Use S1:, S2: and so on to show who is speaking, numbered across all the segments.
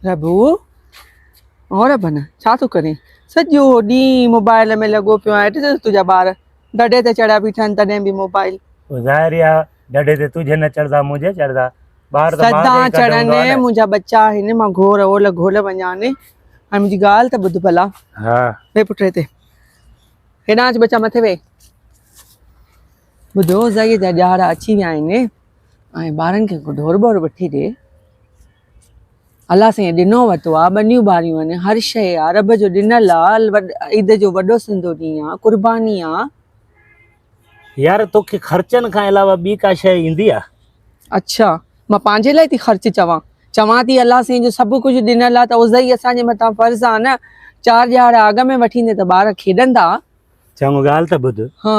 S1: ربو او ربن ڇا ٿو ڪرين سڄو ڏينهن موبائل ۾ لڳو پيو آهين ڏس تنهنجا ٻار ڍڍي تي چڙهيا بيٺا آهن تڏهن به موبائل.
S2: ظاهر آ ڍڍي تي تنهنجي نه چڙهندا منهنجي چڙهندا ٻار ته
S1: سدا چڙهن منهنجا ٻچا آهن مان گهور اول گهول وڃان هاڻي منهنجي ڳالهه ته ٻڌ ڀلا.
S2: ها.
S1: ويهه پٽ هتي هيڏانهن اچ ٻچا مٿي ويهه. ٻڌو زئي جا ڏهاڙا اچي ويا آهن ۽ ٻارن کي ڪو ڍور ٻور وٺي ڏي. الله سائين ڏنو وتو آ، ٻنيون ٻاريون آهن، هر شيء آ، رب جو ڏنل آ، عيد جو وڏو سندو ڏينهن آ، قرباني آ.
S2: يار توکي خرچن کان علاوه ٻي ڪا شيء ايندي آ؟
S1: اڇا مان پنهنجي لاء ٿي خرچ چوان؟ چوان ٿي الله سائين جو سڀ ڪجهه ڏنل آ ته عذري اسان جي مٿان فرض آ نه، چار ڏهاڙا اڳ ۾ وٺيندين ته ٻار کيڏندا.
S2: چڱو ڳالهه ته ٻڌ.
S1: ها.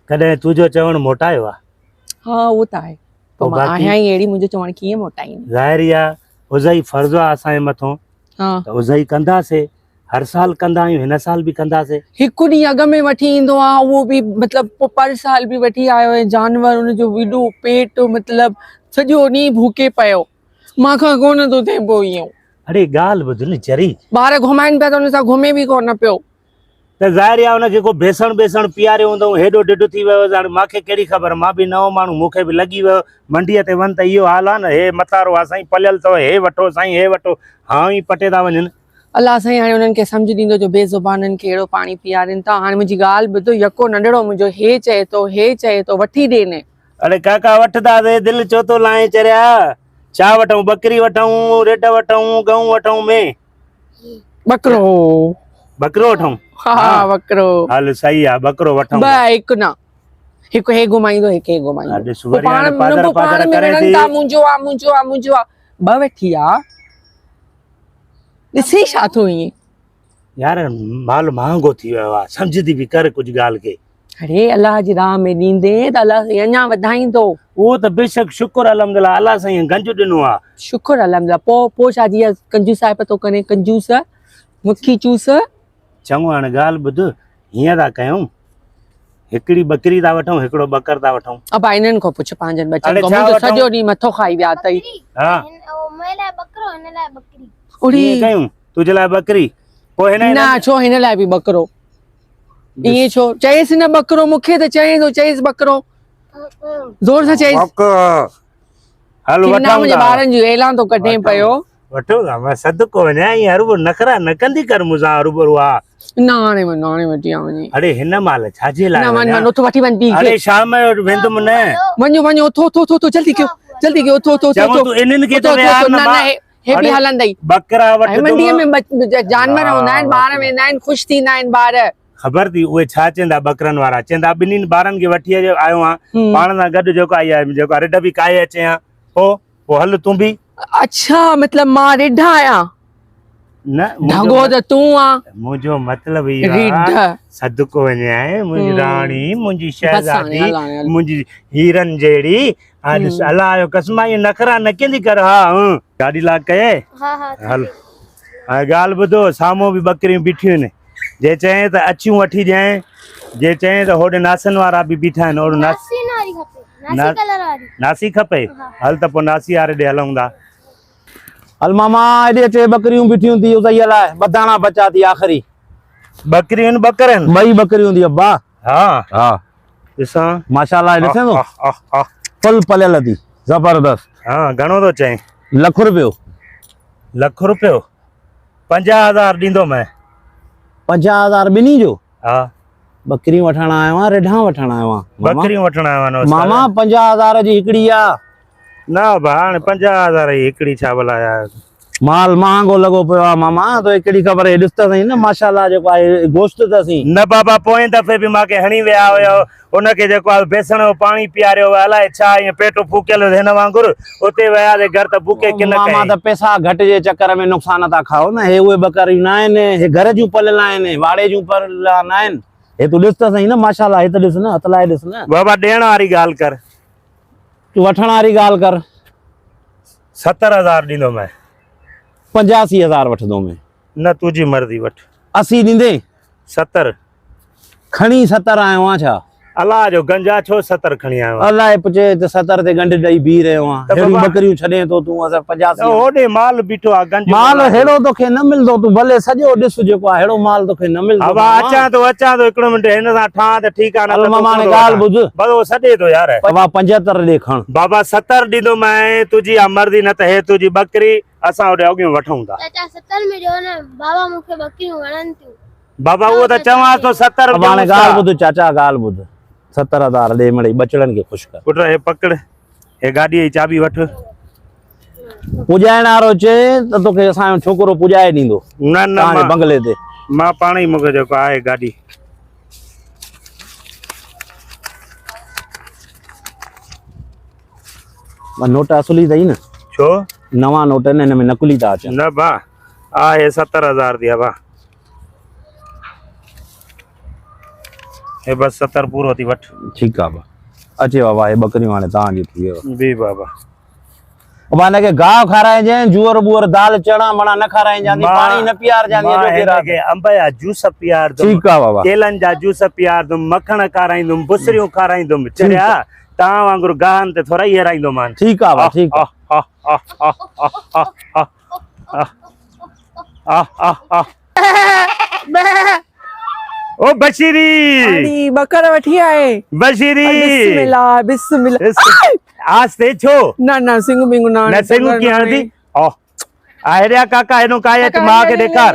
S2: ڪڏهن تنهنجو چوڻ موٽايو آ؟
S1: ها اهو ته آهي. پوء مان آهيان ئي اهڙي منهنجو چوڻ ڪيئن موٽائيندي.
S2: ظاهر ئي آ عذري فرض آ اسان جي مٿون ته عذري ڪنداسي. هر سال ڪندا آهيون هن سال به ڪنداسي.
S1: هڪ ڏينهن اڳ ۾ وٺي ايندو آ اهو به مطلب پوء پر سال به وٺي آيو ۽ جانور ان جو وڏو پيٽ مطلب سڄو ڏينهن ڀوڪي پيو مان کان ڪونه ٿو ٿئي پوء ايئن.
S2: اڙي ڳالهه ٻڌ نه چري.
S1: ٻار گهمائن پيا ته ان سان گهمي به ڪونه پيو.
S2: ته ظاهر آهي ان کي ڪو بيسڻ ٻيسڻ پياريو هوندئون، هيڏو ڍڍ ٿي ويو هوس، هاڻي مان کي ڪهڙي خبر، مان به نئون ماڻهو، مون کي به لڳي ويو، منڊيء تي وڃ ته اهو حال آهي نه، هي متارو آهي سائين، پليل اٿو، هي وٺو سائين، هي وٺو، هانء ئي پٽي ٿا وڃن.
S1: الله سائين هاڻي انهن کي سمجهه ڏيندو جو بي زبانن کي اهڙو پاڻي پيارين ٿا، هاڻي منهنجي ڳالهه ٻڌ، يڪو ننڍڙو منهنجو هي چئي ٿو، هي چئي ٿو، وٺي ڏي ني.
S2: اڙي ڪاڪا وٺنداسين، دل ڇو ٿو لائين چريا، ڇا وٺون، ٻڪري وٺون، رڍ وٺون، ڳئون وٺون، مينهن.
S1: ٻڪرو
S2: ٻڪرو وٺون
S1: ها ٻڪرو
S2: هل صحيح آ ٻڪرو وٺون
S1: ٻه هڪ نه هڪ هي گهمائيندو هڪ هي گهمائيندو
S2: ڏس وري هاڻي پادر پادر ڪري ٿي
S1: ٿا منهنجو آ منهنجو آ منهنجو آ ٻه وٺي آ ڏسي ڇا ٿو ائين
S2: يار مال مهانگو ٿي ويو آ سمجهندي به ڪر ڪجهه ڳالهه کي.
S1: اڙي الله جي راهه ۾ ڏيندين ته الله سائين اڃا وڌائيندو.
S2: اهو ته بيشڪ شڪر الحمدلله الله سائين گنج ڏنو آ.
S1: شڪر الحمدلله پو پو ڇا جي ڪنجوسائپ ٿو ڪرين ڪنجوس مکي چوس.
S2: چڱو هاڻي ڳالهه ٻڌ هيئن ٿا ڪيون هڪڙي ٻڪري ٿا وٺون هڪڙو ٻڪر ٿا وٺون.
S1: ابا انهن کان پڇ پنهنجن ٻچن کان منهنجو سڄو ڏينهن مٿو کائي ويا اٿئي.
S2: ها
S3: مون لاء ٻڪرو هن لاء ٻڪري.
S1: اڙي
S2: ائين ڪيون تنهنجي لاء ٻڪري پوء هن
S1: نه ڇو هن لاء به ٻڪرو ائين ڇو چئيس نه ٻڪرو مونکي ته چئين ٿو چئيس ٻڪرو زور سان چئيس
S2: هل
S1: ڪنا
S2: وٺون
S1: منهنجي
S2: ٿا
S1: ٻارن جو اعلان ٿو ڪڍين پيو
S2: وٺون ٿا مان صدقو وڃان ائين هروڀرو نخرا نه ڪندي ڪر مون سان هروڀرو ها
S1: نه هاڻي وڃ هاڻي وٺي آ وڃي
S2: اڙي هن مهل ڇا جي لاء
S1: نه وڃ وڃ اٿ وٺي وڃ پيء کي
S2: اڙي شام جو ويندم نه
S1: وڃو وڃو اٿو اٿو اٿو اٿو جلدي ڪيو جلدي ڪيو اٿو اٿو
S2: چڱو
S1: اٿو
S2: تون انهن کي ته
S1: اٿو
S2: ويهار
S1: اٿو
S2: نه
S1: نه نه هي به هلندئي.
S2: ٻڪرا وٺندو
S1: منڊيء ۾ جانور هوندا آهن، ٻار ويندا آهن، خوش ٿيندا آهن ٻار.
S2: خبر ٿي اهي ڇا چوندا ٻڪرن وارا، چوندا ٻنهين ٻارن کي وٺي آيو آهان، پاڻ سان گڏ جيڪو آئي آهي جيڪو رڍ به ڪاهي اچين ها، پوء پوء هل تون به.
S1: اڇا مطلب مان رڍ آهيان.
S2: نه
S1: ڍڳو ته تون آن.
S2: منهنجو مطلب اهو آهي صدقو وڃائي منهنجي راڻي منهنجي شهزادي منهنجي هيرن جهڙي ها ڏس الله جو قسم آ ائين نخرا نه ڪندي ڪر ها هون. گاڏي لاڪ ڪيئي؟
S3: ها ها
S2: هل هاڻي ڳالهه ٻڌو سامهون به ٻڪريون بيٺيون آهن جي چئين ته اڇيون وٺي ڏيانء جي چئين ته هوڏي ناسن وارا به بيٺا آهن اوڏو
S3: ناسي واري کپي ناسي ڪلر واري
S2: ناسي کپي هل ته پوء ناسي واري ڏي هلون ٿا.
S4: هل ماما هيڏي اچ ٻڪريون بيٺيون ٿي اتي لاء ٻڌاڻا بچا ٿي آخري.
S2: ٻڪريون آهن ٻڪر آهن؟
S4: ٻئي ٻڪريون ٿي ابا.
S2: ها
S4: ها
S2: ڏسان.
S4: ماشاءالله ڏسين ٿو فل پليل ٿي زبردست.
S2: ها گهڻو ٿو چئين؟
S4: لک روپيو.
S2: لک روپيو؟ 50000 ڏيندو مين.
S4: 50000 ٻنهي جو؟
S2: ها.
S4: ٻڪريون وٺڻ آيو آهيان رڍان وٺڻ آيو آهيان.
S2: ٻڪريون وٺڻ آيو آهيان
S4: ماما 50000 جي هڪڙي آ.
S2: نه ڀاء هاڻي 50000 جي هڪڙي ڇا ڀلا يار.
S4: مال مهانگو لڳو پيو آ ماما توکي ڪهڙي خبر هي ڏس ته سهي نه ماشاءالله جيڪو آهي گوشت ته سهي.
S2: نه بابا پوئين دفعي به مان کي هڻي ويا هيا ان کي جيڪو آهي بيسڻ جو پاڻي پياريو هو الائي ڇا ائين پيٽ ڦوڪيل هيس هن وانگر اتي وياسي گهر ته بوڪي ڪن
S4: ماما
S2: ڪيائين.
S4: ته پئسا گهٽ جي چڪر ۾ نقصان ٿا کائو نه هي اهي ٻڪريون نه آهن هي گهر جون پليل آهن واڙي جون پليل نه آهن هي تون ڏس ته سهي نه ماشاءالله هي ته ڏس نه هٿ لائي ڏس نه.
S2: بابا ڏيڻ واري ڳالهه ڪر.
S4: تون وٺڻ واري ڳالهه ڪر.
S2: 70000 ڏيندو مين.
S4: 85000 وٺندو مين.
S2: نه تنهنجي مرضي وٺ.
S4: 80 ڏيندين؟
S2: 70.
S4: کڻي 70 آيو آهيان ڇا؟
S2: الله جو گنج آ ڇو 70 کڻي آيو آهين؟
S4: الائي پچي ته 70 تي ڳنڍ ڏئي بيهي رهيو آهان.
S2: ته
S4: ههڙيون
S2: بابا
S4: ٻڪريون ڇڏين ٿو تون اسان 85
S2: ته هوڏي مال بيٺو آ گنج
S4: مال
S2: مولا جو.
S4: ههڙو توکي نه ملندو تون ڀلي سڄو ڏس جيڪو آ ههڙو مال توکي نه ملندو
S2: ها
S4: ماما.
S2: اچان ٿو اچان ٿو هڪڙو منٽ هن سان ٺاهان ته ٺيڪ آ نه
S4: هل
S2: ته
S4: ماما
S2: تون
S4: هاڻي
S2: ڪونه ٿو
S4: ڳالهه
S2: وٺان.
S4: ٻڌ.
S2: بس هو سڏي ٿو يار.
S4: بابا 75 ڏي کڻ.
S2: بابا 70 ڏيندومانء تنهنجي آ مرضي نه ته هي تنهنجي ٻڪري اسان هوڏي اڳيون وٺون ٿا.
S3: چاچا 70 ۾ ڏيو نه بابا مون کي ٻڪريون وڻن ٿيون.
S2: بابا اهو ته چوانس ٿو 70
S4: ابا هاڻي ڳالهه ٻڌ چاچا ڳالهه ٻڌ 70000 ڏي مڙئي ٻچڙن کي خوش ڪر.
S2: پٽ هي پڪڙ هي گاڏيء جي چاٻي وٺ.
S4: پڄائڻ وارو چئي ته توکي اسان جو ڇوڪرو پڄائي ڏيندو.
S2: نه نه
S4: توهان جي بنگلي تي.
S2: مان پاڻ ئي مون کي جيڪو آهي گاڏي.
S4: نوٽ اصلي اٿئي نه؟
S2: ڇو؟
S4: نوان نوٽ آهن هن ۾ نقلي ٿا اچن.
S2: نه ڀا آهي 70000 ٿي ڀا. هي بس 70 پورو ٿي وٺ.
S4: ٺيڪ آ با. اچي بابا هي ٻڪريون هاڻي توهان جي ٿي ويو.
S2: بي بابا.
S4: بابا هن کي گاهه کارائجين جوئر ٻوئر دال چڻا مڻا نه کارائجان پاڻي نه پيارجان
S2: مان هن کي انب جا جوس پيارندم.
S4: ٺيڪ آ بابا.
S2: ڪيلن جا جوس پيارندم مکڻ کارائيندم بسريون کارائيندم چريا توهان وانگر گاهن تي ٿورا ئي هيرائيندومان.
S4: ٺيڪ آ بابا ٺيڪ آ.
S2: او بشيري
S1: اڙي ٻڪر وٺي آئي
S2: بشيري
S1: بسم الله بسم الله
S2: آستي ڇو
S1: نه نه سنگ بنگ نه
S2: نه سنگ ڪي هڻدي او آهريا ڪاڪا هينو ڪائي اچ ماء کي ڏيکار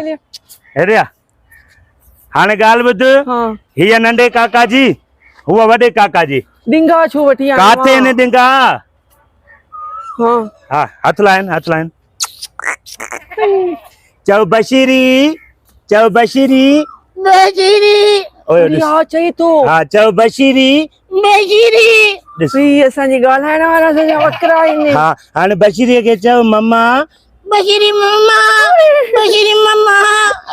S2: هيريا هاڻي ڳالهه ٻڌ هيء ننڍي ڪاڪا جي هوء وڏي ڪاڪا جي
S1: ڊنگا ڇو وٺي آيو
S2: ڪاٿي هن ڊنگا
S1: ها
S2: ها هٿ لائن هٿ لائن چئو بشيري چئو بشيري
S3: بشيري
S2: اوئي ڏس
S1: ها چئي ٿو
S2: ها چئو بشيري
S3: بشيري
S2: ڏس
S1: هي اسان جي ڳالهائڻ وارا اسان جا وڪرا آهن
S2: ها هاڻي بشيري کي چئو مما
S3: بشيري مما بشيري مما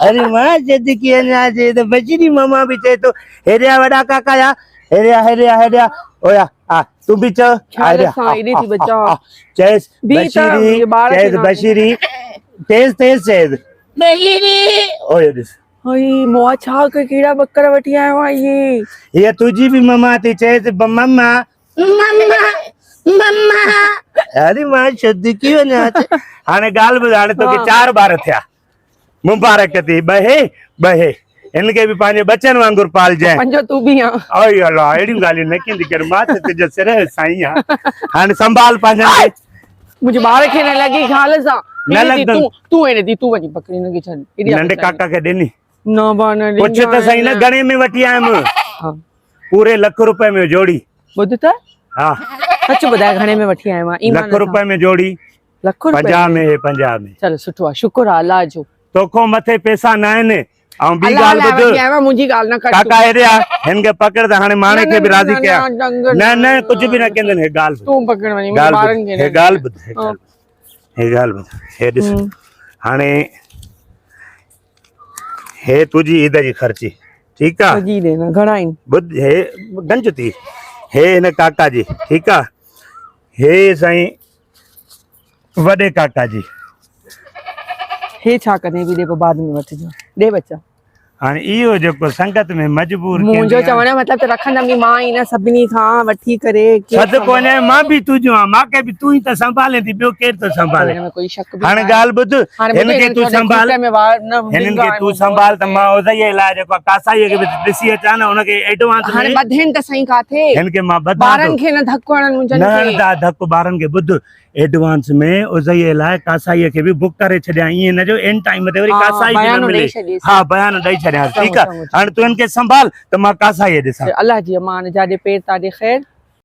S2: اري مان جد ڪي اڃا چئي ته بشيري مما به چئي ٿو هيريا وڏا ڪاڪا يا هيريا هيريا هيريا اويا ها تون به چئو
S1: خيال سان ايڏي ٿي بچاء
S2: چئيس
S1: بي ته
S2: بشيري
S1: منهنجي ٻار کي
S2: چئيس
S1: نه
S2: بشيري تيز تيز چئيس
S3: بشيري
S2: اويو ڏس
S1: هي موا ڇا ڪ ڪهڙا ٻڪر وٺي آيو آهين هي
S2: هي تنهنجي به مما ٿي چئيس مما
S3: مما مما
S2: اري مان شد ٿي وڃان هاڻي ڳالهه ٻڌ هاڻي توکي چار ٻار ٿيا مبارڪ ٿي ٻه هي ٻه هي هن کي به پنهنجي ٻچن وانگر پالجانء.
S1: پنجو تون به آن.
S2: اي الله اهڙيون ڳالهيون نه ڪندي ڪر مان ته تنهنجو سر جو سائين آهيان. هاڻي سنڀال پنهنجن کي.
S1: منهنجي ٻار کي نه لڳي خيال سان.
S2: نه لڳندم.
S1: تون تون هيڏي ٿي تون وڃي پڪڙي هن کي ڇڏ.
S2: ننڍي ڪاڪا کي ڏني.
S1: نه با نه
S2: پڇ ته سائين نه گهڻي ۾ وٺي آيم.
S1: ها.
S2: پوري لک روپئي ۾ جوڙي.
S1: ٻڌ ته.
S2: ها.
S1: سچ ٻڌاء گهڻي ۾ وٺي آيو آهين.
S2: لک روپئي ۾ جوڙي.
S1: لک روپئي
S2: 50 ۾ هي 50 ۾.
S1: چل سٺو آ شڪر آ الله جو.
S2: توکون مٿي پئسا نه آهن ۽ ٻي ڳالهه ٻڌ
S1: منهنجي ڳالهه نه ڪر
S2: ڪاڪا هيڏي آ هن کي پڪڙ ته هاڻي ماڻي کي به راضي ڪيان نه نه ڪجهه به نه ڪندن هي ڳالهه
S1: تون پڪڙ وڃي ٻارن کي
S2: هي ڳالهه ٻڌ هي ڳالهه ٻڌ هي ڏس هاڻي هي تنهنجي عيد جي خرچي ٺيڪ آ
S1: سڄي ڏي نه گهڻا آهن
S2: ٻڌ هي گنج ٿي هي هن ڪاڪا جي ٺيڪ آ هي سائين وڏي ڪاڪا جي.
S1: هي ڇا ڪندين به ڏي پوء بعد ۾ وٺجو. ڏي ٻچا.
S2: هاڻي اهو جيڪو سنگت ۾ مجبور
S1: منهنجو چوڻ جو مطلب ته رکندم به مان ئي نه سڀني کان وٺي ڪري
S2: صدقو وڃي مان به تنهنجو آهيان مان کي به تون ئي ته سنڀالين ٿي ٻيو ڪير ٿو سنڀالي
S1: هن ۾ ڪوئي شڪ به
S2: هاڻي ڳالهه ٻڌ هن کي تون سنڀال هنن کي تون سنڀال ته مان اوزئي لاء جيڪو ڪاسائي کي به ڏسي اچان نه ان کي ايڊوانس
S1: هاڻي ٻڌين ته سائين ڪاٿي
S2: هن کي مان ٻڌان
S1: ٻارن کي نه ڌڪ هڻن منهنجن کي
S2: نه هڻندا ڌڪ ٻارن کي ٻڌ ايڊوانس ۾ ازئي لاء ڪاسائيء کي به بڪ ڪري ڇڏيان ائين نه جو اين ٽائيم تي وري ڪاسائي به نه ملي ها بيان ڏئي ڇڏيانس ٺيڪ آ هاڻي تون هن کي سنڀال ته مان ڪاسائيء ڏسان.
S1: الله جي امان جاڏي پير تاڏي خير.